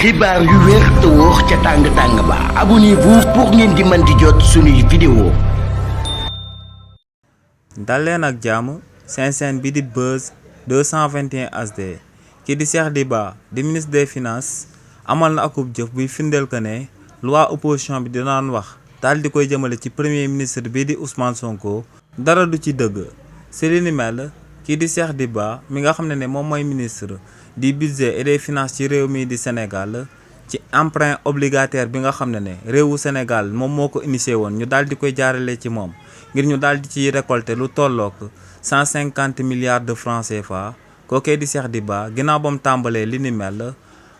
xibaar yu wér te wóor ca tàng-tàng ba abonnez-vous pour ngeen di mën di jot suñuy vidéo. dal leen ak jàmm seen chaîne bi di Buzz 221 HD kii di Cheikh Diba di ministre des finances amal na akub jëf buy firndeel que ne loi opposition bi dinaan wax daal di koy jëmale ci premier ministre bii di Ousmane Sonko dara du ci dëgg si li ni mel kii di Cheikh Diba mi nga xam ne moom mooy ministre du budget et des finances ci réew mi di Sénégal ci emprunt obligataire bi nga xam ne réewu Sénégal moom moo ko initié woon ñu daal di koy jaarale ci moom ngir ñu daal di ci récolter lu tollook 150 milliards de francs CFA kookee di Cheikh Diba ginnaaw ba mu tàmbalee li ni mel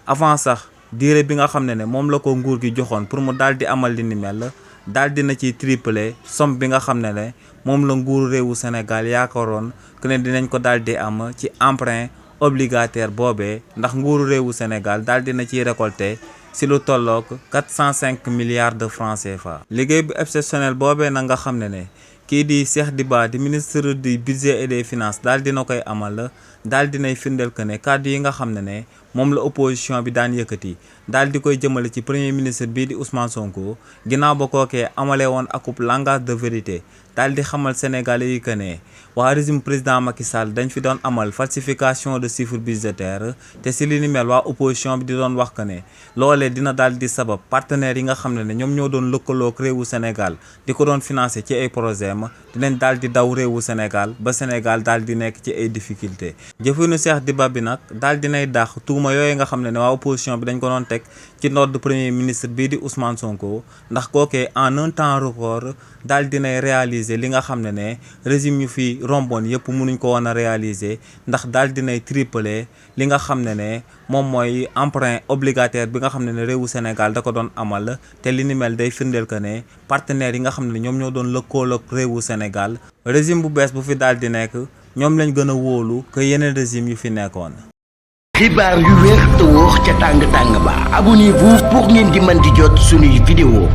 avant sax diire bi nga xam ne moom la ko nguur gi joxoon pour mu daal di amal li ni mel daal dina ci tripler somme bi nga xam ne moom la nguuru réewu Sénégal yaakaaroon que ne dinañ ko daal di am ci emprunt obligataire boobee ndax nguuru réewu Sénégal daal dina ciy récolter si lu tollook 405 milliards de francs CFA. liggéey bu exceptionnel boobee nag nga xam ne kii di Cheikh Diba di ministre du budget et des finances daal dina koy amal daal dinay firndeel que ne kàddu yi nga xam ne moom la opposition bi daan yëkkati daal di koy jëmale ci premier ministre bii di Ousmane Sonko ginnaaw ba kookee amalee woon akub langage de vérité daal di xamal Sénégalais yi que ne waa régime président Macky Sall dañ fi doon amal falsification de chiffre budgétaire te si li ni mel waa opposition bi di doon wax que ne loolee dina daal di sabab partenaires yi nga xam ne ñoom ñoo doon lëkkaloog réewu Sénégal di ko doon financer ci ay projet ma dinañ daal di daw réewu Sénégal ba Sénégal daal di nekk ci ay difficultés jëfinu Cheikh Diba bi nag daal dinay dàq tuuma yooyu nga xam ne waa opposition bi dañ ko doon teg ci ndodd premier ministre bii di Ousmane Sonko ndax kookee en un temps record daal dinay réaliser li nga xam ne régime yu fi romboon yëpp mënuñ ko woon a réaliser ndax daal dinay tripler li nga xam ne moom mooy emprunt obligataire bi nga xam ne réewu Sénégal da ko doon amal te li ni mel day firndeel que ne partenaires yi nga xam ne ñoom ñoo doon lëkkooloog réewu Sénégal régime bu bees bu fi daal di nekk ñoom lañ gën a wóolu que yeneen régime yu fi nekkoon. xibaar yu wér te wóor ca tàng-tàng ba abonnez-vous pour ngeen di mën di jot suñuy vidéo.